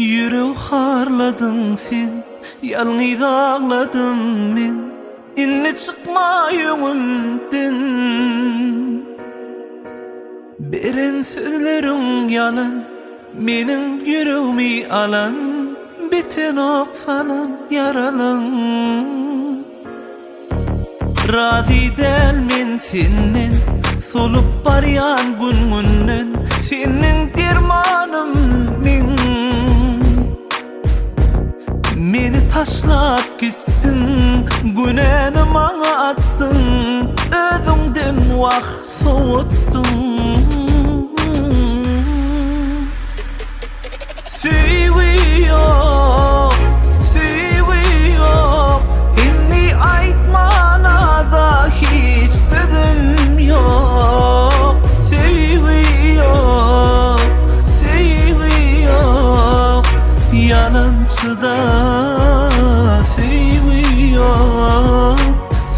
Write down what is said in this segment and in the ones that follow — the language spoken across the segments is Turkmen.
Ýüregi harladyň sen, ýalňyz agladym men, Indi çykma öňümden. Beren sözleriň ýalan, meniň ýüregimi alan, Bitenok salan ýaralaň. Razy däl men senden, solup barýan gün-günden, Seniň dermanym men. Meni taşlap gitdiň, günäni maňa atdyň, Özüňden wah sowatdyň. Söýgi ýok, söýgi ýok, indi aýtmana-da hiç sözüm ýok. Söýgi ýok, söýgi ýok, ýalançyda söýgi ýok.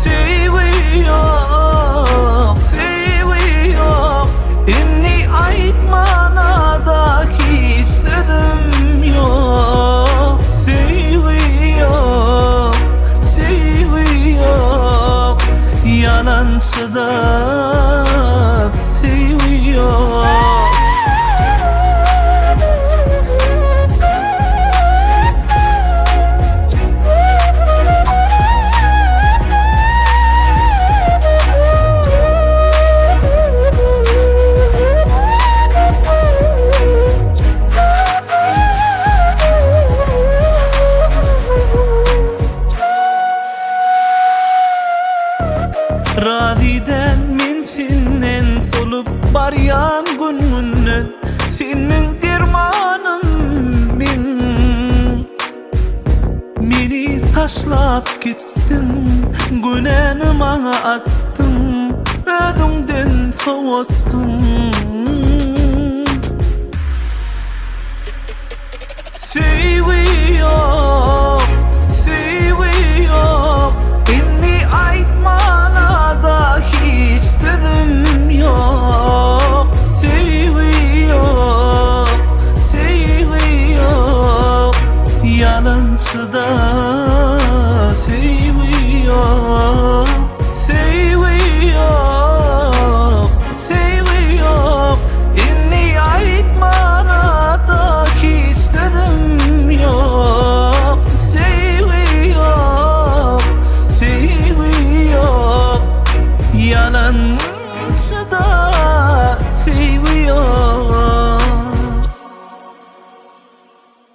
Söýgi ýok, söýgi ýok, indi aýtmana-da hiç sözüm ýok. Söýgi ýok, söýgi ýok, ýalançyda söýgi ýok. Razy däl men senden solup barýan gün-günden Seniň dermanym men. Meni taşlap gitdiň, günäni maňa atdyň, Özüňden sowatdyň.